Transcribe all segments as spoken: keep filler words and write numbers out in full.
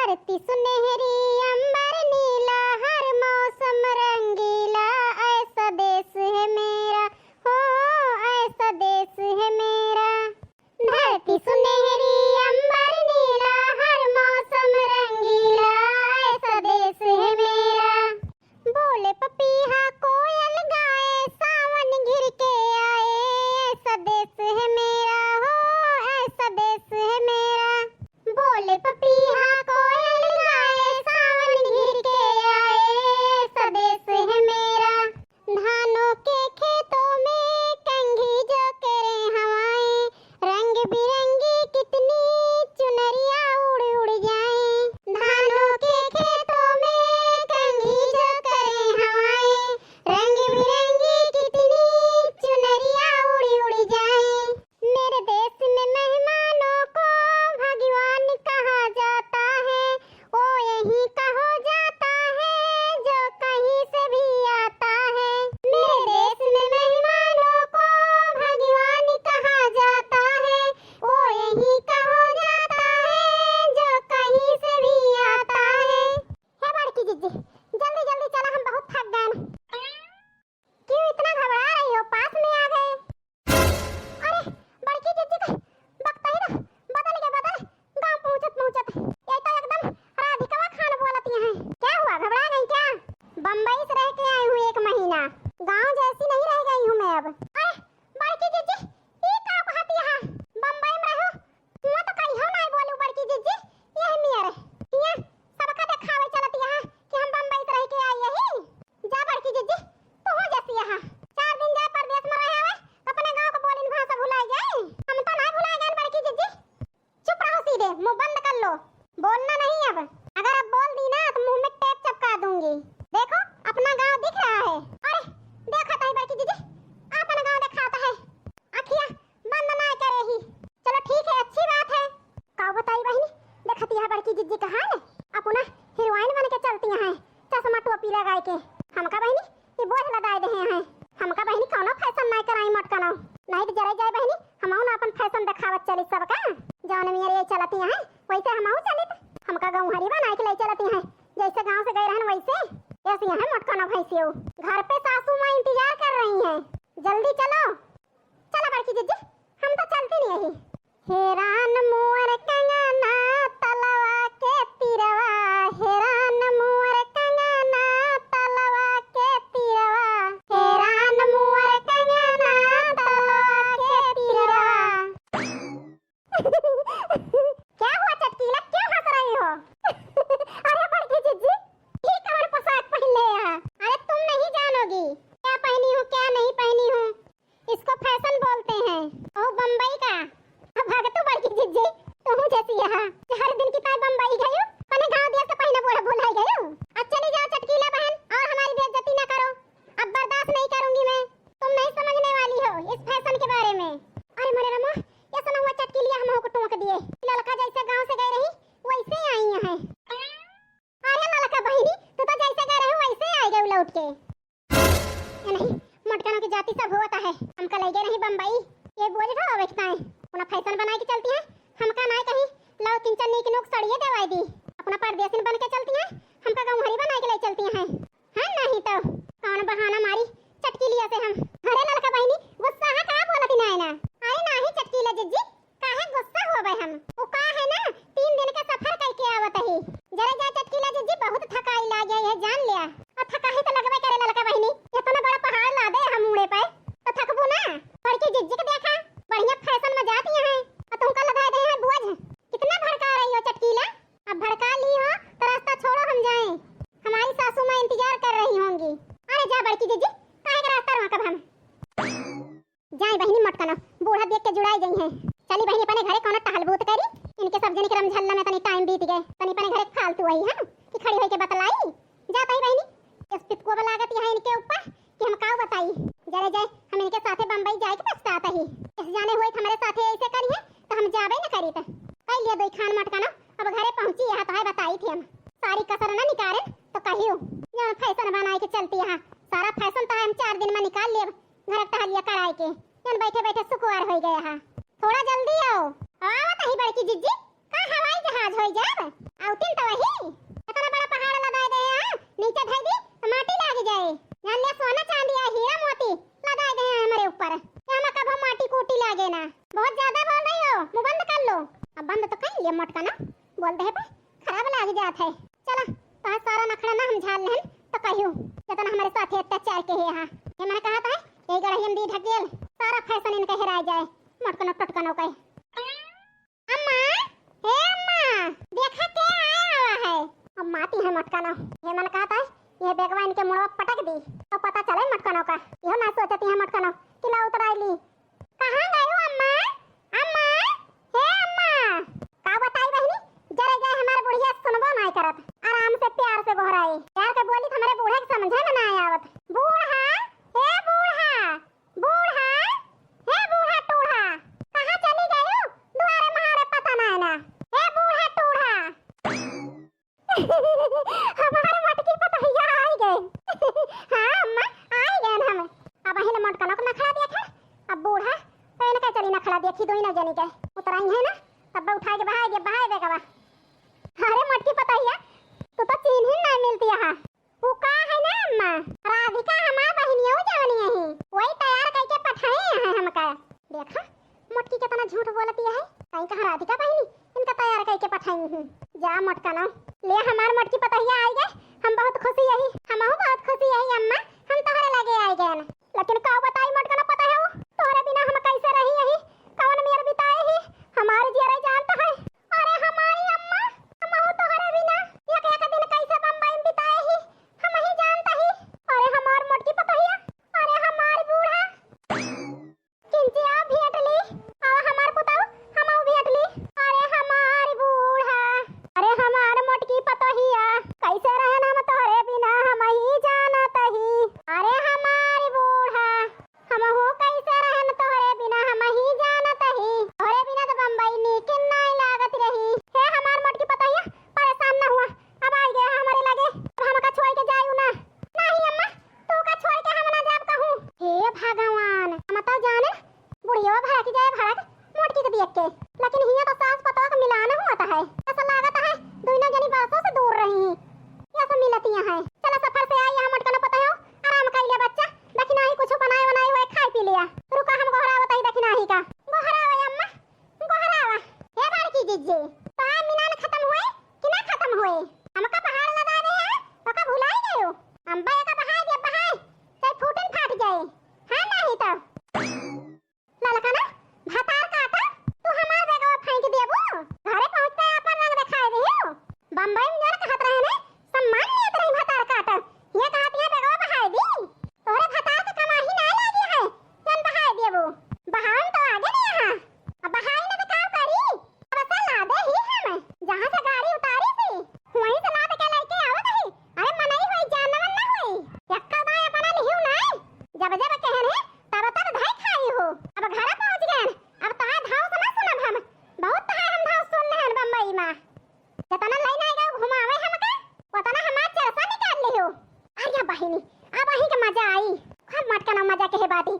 धरती सुनहरी अंबर नीला, हर मौसम रंगीला, ऐसा देश है मेरा, हो ऐसा देश है मेरा। धरती सुनहरी अंबर नीला, हर मौसम रंगीला, ऐसा देश है मेरा। बोले पपीहा कोयल गाए, सावन घिर के आए, ऐसा देश है मेरा, हो ऐसा देश है मेरा। बोले पपीहा कोयल गाए, सावन घिर के आए, ऐसा देश है मेरा। धानों के खेतों में कंघी जो करे हवाएं, रंग बिरंगी कितनी चुनरिया उड़ उड़ जाए। धानों के खेतों में कंघी जो करे हवाएं, रंग बिरंगी कितनी चुनरिया उड़ उड़ जाए। मेरे देश में मेहमानों को भगवान कहा जाता है, वो यहीं का हो जाता है जो कहीं से भी आता है। मेरे देश में मेहमानों को भगवान कहा जाता है, वो यहीं का हो जाता है जो कहीं से भी आता है। हे बड़की जिज्जी, जल्दी जल्दी चला, हम बहुत थक गए। क्यों इतना घबरा रही हो? पास में आ गए। अरे, बड़की जिज्जी का बकतही ना बदल गया, बदल। गाँव पहुँचत पहुँचत ये तो एकदम राधिकवा खान बोलत यहाँ। क्या हुआ, घबरा गई क्या? बम्बई से रह के आई हूँ एक महीना, गाँव जैसी नहीं रह गई हूँ मैं अब। अरे, बड़की जिज्जी, ई का कहत यहाँ? बम्बई में रहो, हुआँ तो कहियो नाई बोलू बड़की जिज्जी, यही मेर। हियाँ सबका देखावे चलत यहाँ कि हम बम्बई से रह के आई यही। जा बड़की जिज्जी, तू हो जैसी यहाँ। चार दिन जाए परदेस में रहे आवे, तो अपने गाँव को बोलिन भाषा भुलाए जाए। हम तो नाई भुलाए गए बड़की जिज्जी। चुप रहो सीधे, मुँह बंद कर लो, बोलना नहीं अब। अगर अब बोल दी ना तो मुँह में टेप चपका दूंगी। देखो, अपना गाँव दिख रहा है। अरे, देखा ताई बड़की जिज्जी, अपना गाँव दिखाता है। अखिया बंद ना करे ही। चलो ठीक है, अच्छी बात है। का बताई बहिनी, देखती है बड़की जिज्जी कहाँ है, अपना हीरोइन बन के चलती हैं, चश्मा टोपी लगाए के। हमका बहिनी ये बोझ लदाए दे हैं, हमका बहिनी कौनो फैशन नहीं कराई मटकनो, नहीं तो जरे जाए बहिनी हमहू ना अपन फैशन देखावत चली सबका। जौन मेरे ये चलती हैं वैसे हमहू चलित। हमका गौहरी बनाए के ले चलती हैं, जैसे गाँव से गए रहन वैसे। ऐसी हैं मटकनो भैंसियो, घर पे सासू माँ इंतजार कर रही हैं, जल्दी चलो। चला बड़की जिज्जी, हम तो चलती नहीं यही। हेरान मोर कंगना तलवा के तिरवा, हेरान मोर कंगना तलवा के तिरवा, हेरान मोर कंगना तलवा के तिरवा। क्या हुआ चटकीला, क्यों हंस रही हो? अरे बड़की जिज्जी, ये कौन पोशाक पहन ले है? अरे तुम नहीं जानोगी क्या पहनी हूँ, क्या नहीं पहनी हूँ। इसको फैशन बोलते हैं। ओह बम्बई का। अब भाग तू बड़की जिज्जी, तू जैसी यहाँ। हर दिन की ताई बम्बई गयो, अपने गाँव देश का पहिना बोढ़ा भुलाई गयो। अब चली जाओ चटकीला बहन, और हमारी बेइज्जती ना करो। अब बर्दाश्त नहीं करूंगी मैं, तुम नहीं समझने वाली हो इस फैशन के बारे में। अरे मोरे रामा, ऐसा ना हुआ चटकीलिया हमहू को टोक दिए। ललका जैसे गाँव से गए रही, वैसे आई हैं। अरे ललका बहिनी, तू तो जैसे गए रहे वैसे आ गए लौट के। ये नहीं, मोटकनों की जाति सब होता है। हमका ले गए नहीं बम्बई, ये बोझ ढोवे के ताई। अपना फैशन बनाए के चलती हैं, हमका नाई कहीं लाओ तीन चार नीक नूक सड़िए देवाई दी। अपना परदेसिन बन के चलती हैं, हमका गौहरी बनाए के ले चलती हैं। है नहीं तो कौन बहाना मारी चटकीलिया से हम। अरे ललका बहिनी, गुस्सा है का बोलती ना है ना? अरे नाही चटकीला जिज्जी, काहे गुस्सा होबे हम? उ का है ना, तीन दिन के सफर करके आवत ही। जरे जा चटकीला जिज्जी, बहुत थकाई लागे है, जान लिया। और थकाई तो लगबे करे ललका बहिनी, इतना बड़ा पहाड़ लादे हम मुड़े पे, तो थकबू ना। बड़की जिज्जी के देखा, बढ़िया फैशन में जाती हैं, और तुमका लदा दे हैं बोझ। कितना भड़का रही हो चटकीला, अब भड़का ली हो तो रास्ता छोड़ो, हम जाएं, हमारी सासू माँ इंतजार कर रही होंगी। अरे जा बड़की जिज्जी, काहे का रास्ता रोकब हम। जाए बहिनी मोटकनो, बूढ़ा देख के जुड़ाई गई हैं। चली बहिनी अपने घरे कौनो टहलबूत करी, इनके सब जनी के रमझल्ला में तनी टाइम बीत गए, तनी अपने घरे फालतू आई हम कि खड़ी होई के बतलाई। जात ही बहिनी, इस पितकुआ लागत यहाँ इनके ऊपर कि हम काऊ बताई। जरे जाए हम इनके साथे बम्बई जाए के पछतात ही। इस जाने हुए हमारे साथे ऐसे करी है तो हम जाबे न करी। तो कह लिया दो खान मोटकनो, अब घरे पहुँची यहाँ तो है बताई थी हम। सारी कसर न निकारे तो कहियो, जौन फैशन बनाए के चलती यहाँ, सारा फैशन तो हम चार दिन में निकाल लेब। घर टहलिया कराए के, जन बैठे बैठे सुकुवार होई गया है। थोड़ा जल्दी आओ। आवत ही बड़की जिज्जी, का हवाई जहाज होई जाब? आउतिन तो देह पे खराब लाग जात है। चला, तोहार सारा नखड़ा ना हम झाड़ लेहन, तो कहियो, जतना हमरे साथे अत्याचार के है यहाँ। ये मन कहत है, यही गड़हियन दी ढकेल, सारा फैशन इनके हेराय जाए, मोटकनो टोटकनो के। अम्मा, हे अम्मा, देखा के आया हुआ है। अम्मा ती है मोटकनो। ये मन कहत है, ये बेगवा इनके मुड़वा पटक दी, तो पता चले मोटकनो का। यो ना सोचती है मोटकनो, कि ला उतराई ली, कहाँ गयो अम्मा? अम्मा, हे अम्मा। का बताई बहिनी, जरे गए हमार बुढ़िया सुनबो नाय करत। आराम से प्यार से गोहराई। प्यार के बोली त हमरे बूढ़े के समझे में नाय आवत। बूढ़ा, हे बूढ़ा, बूढ़ा, हे बूढ़ा टूढ़ा। कहाँ चली गयो? दुआरे महारे पता नाय ना। हे बूढ़ा टूढ़ा। हमार मोटकी पतोहिया आई गए। हाँ अम्मा, आई गए हम। अब अहिल मोटकनो के नखड़ा देखे, अब बूढ़ा तो इनका चली नखड़ा देखी, दोई ना जनी के। उतराई है ना, तब उठा के बहाय दे, बहाय दे गवा। अरे मोटकी पतोहिया, तू तो चीन्ही ना मिलती है। वो का है ना अम्मा, राधिका हमार बहिनियो जवनी है, वही तैयार करके पठाई है हमका। देखा, मोटकी केतना झूठ बोलती है। कहीं कहाँ राधिका बहिनी इनका तैयार करके पठाई ही। जा मोटकनो, ले हमार मोटकी पतोहिया आई गए, हम बहुत खुशी यही, हमहू बहुत खुशी यही अम्मा, हम तोहरे लगे आई गए। लेकिन का बताई मोटकनो पतोहियो, तोहरे बिना हम कैसे रही यही, कवन मेर बिताए ही, हमार जियरे जानत है। अरे हमारी अम्मा, हमहू तोहरे बिना एक एक दिन कैसे बम्बई में बिताए ही, हम ही जानत ही। अरे हमार मोटकी पतोहिया, अरे हमार बूढ़ा। किंचिया भेंट ली, आ हमार पुतऊ, हमहू भेंट ली। अरे हमार बूढ़ा, अरे हमार मोटकी पतोहिया, कैसे रहन हम तोहरे बिना हम ही जानत ही। अरे हमार बूढ़ा, हमहू कैसे रहन तोहरे बिना हम ही जानत ही। तोहरे बिना तो बम्बई नीक नाय लागत रही। हे हमार मोटकी पतोहिया, परेशान न हुआ, अब आई गए हमारे लगे, अब हमका छोड़ के जायू ना। नहीं अम्मा, तू का छोड़ के हम ना जाब कहूँ। हे भगवान, हम तो जाने बुढ़िया भड़क जाए भड़क मोटकी के देख के, लेकिन हियाँ तो सास पतोह के मिलान हुआ तो है। ऐसा लागत है दोनों जनी बरसों से दूर रही हैं, ये सब मिलती हैं। चला सफर से आई यहाँ मोटकनो पतोहियो, आराम कर लिया बच्चा, दखिनाही कुछ बनाए बनाए हुए खाए पी लिया। रुका हम गोहरावत ही दखिनाही का। गोहरावा अम्मा, गोहरावा। हे बड़की जिज्जी, तोहार मिलान खत्म हुए कि ना खत्म हुए? हमका पहाड़ लगा दे है, ओका भुलाई गयो। अम्बा एका बहाय दे, बहाय, चाहे फूटन फाट जाए। हाँ नहीं तो। ललकना, भतार काटा, तू हमार बेगवा फेंक देबू? घरे पहुँचते अपन रंग दिखाई दियो। बम्बई में जर कहत रहे ने, सम्मान लेत रही भतार काटा। ये कहत यहाँ बेगवा बहाय दी। तोहरे भतार के कमाही ना लागी है, जन बहाय देबू। बहावन तो आगे नहीं यहाँ। अब बहाई न तो का करी? अब से लादे ही हम। जहाँ से गाड़ी उतारी थी, वहीं से लाद के लेके आवत ही। अरे मनई होई, जानवर ना होई। यक्का दाई अपना लिहियो नाई। जब जब कहन है, तब तब धई खाई हो। अब घर पहुँच गए, अब तहार धाव से ना सुनब हम। बहुत तहार हम धाव सुन लेहन बम्बई में। जतना लई नाई गयो घुमावे हमका, वतना हमार चरसा निकाल लिहो। अरे बहिनी, अब अही के मजा आई। हम मटका ना मजा के है बाटी।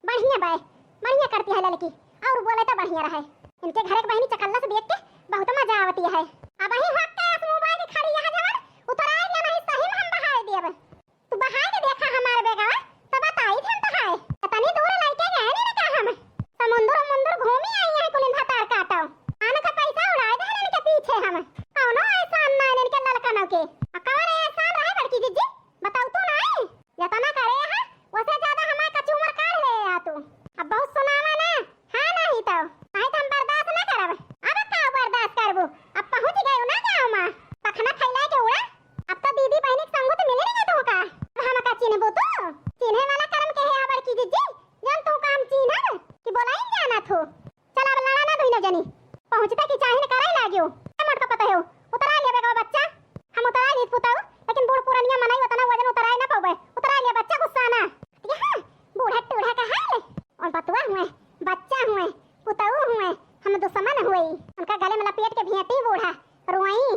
बढ़िया बाय, बढ़िया करती है लड़की। और बोले तो बढ़िया रहे। इनके घर के बहिनी चकल्लस देख के बहुत मजा आवती है। अब अही हक के आस मुंह बाय के खड़ी यहाँ जवन उतराए के नहीं सही में हम बहाए देब। तू बहाए के देखा हमार बेगवा, तो बताई थे हम तहाए। इतनी दूर लइके गए नहीं ना का हम। समुंदर मुंदर घूमी आई है कुलिन भतार काटो। आन का पैसा उड़ाए दे इनके पीछे हम। कौनो एहसान ना इनके ललकनों के। आ कौन एहसान रहे बड़की जिज्जी? बताऊ तू ना। जतना करे है, वसे ज्यादा हमार कचूमर काढ़ ले आ तू। अब बहुत सुनावा ना। हाँ नहीं तो, नहीं तो हम बर्दाश्त ना करब। अब का बर्दाश्त करबू? अब पहुँच गए ना गाँव में। पखना फैला के उड़ा। अब तो दीदी बहनी के संगत मिले नहीं तू का। अब हम का चिन्हबू तू? चिन्हे वाला कर्म के है बड़की जिज्जी। जन तू काम चिन्हब कि बोलाई जाना थू। चल अब लड़ा ना दुइनो जनी। पहुँचते की चाही न कराई लाग्यो। ए मोटका पतोहियो, उतरा ले बेगवा बच्चा। हम उतरा ली पुतऊ, लेकिन बूढ़ पुरनिया मनई उतना वजन उतराए ना पउबे। उतरा ले बच्चा, गुस्सा ना। ये हाँ, बूढ़ा टूढ़ा का हाल। और बतुआ हुए, बच्चा हुए, पुतऊ हुए, हम दुश्मन हुए। उनका गले में लपेट के भेंटी बूढ़ा, रोई।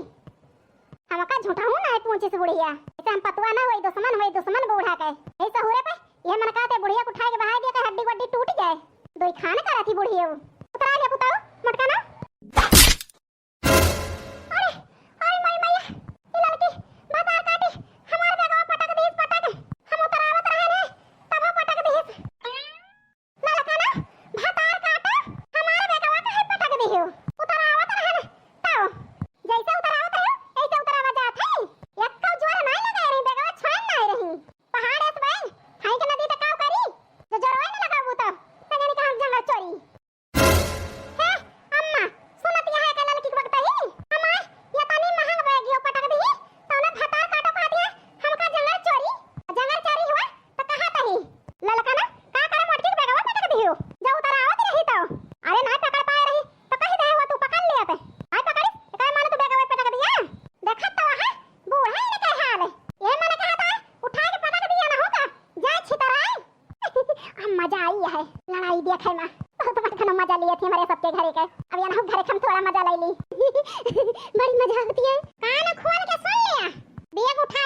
हमका झूठहू ना है पूछिस बुढ़िया। ऐसे हम पतुआ ना होई, दुश्मन होई, दुश्मन बूढ़ा के। यही सहुरे पे, ये मन कहते बुढ़िया को उठाए के बहाए दिया तो हड्डी वड्डी टूट जाए। दोई खान करा थी बुढ़िया। उतरा ले पुतऊ, मोटका ना। अरे, अरे माई, माई, ये लड़की भतार काटी, हमार बेगवा पटक दीस, पटक। हम उतरावत रहे ने, तब पटक दीस। ललकना, भतार काटा, हमार बेगवा काहे पटक दिहो? उतरावत रहन, तब। है माँ, बहुत बड़का मजा लिए थे हमारे सबके घरे के। अब यहाँ घरे के हम थोड़ा मजा ले ली। बड़ी मजा होती है। कान खोल के सुन ले, bag उठा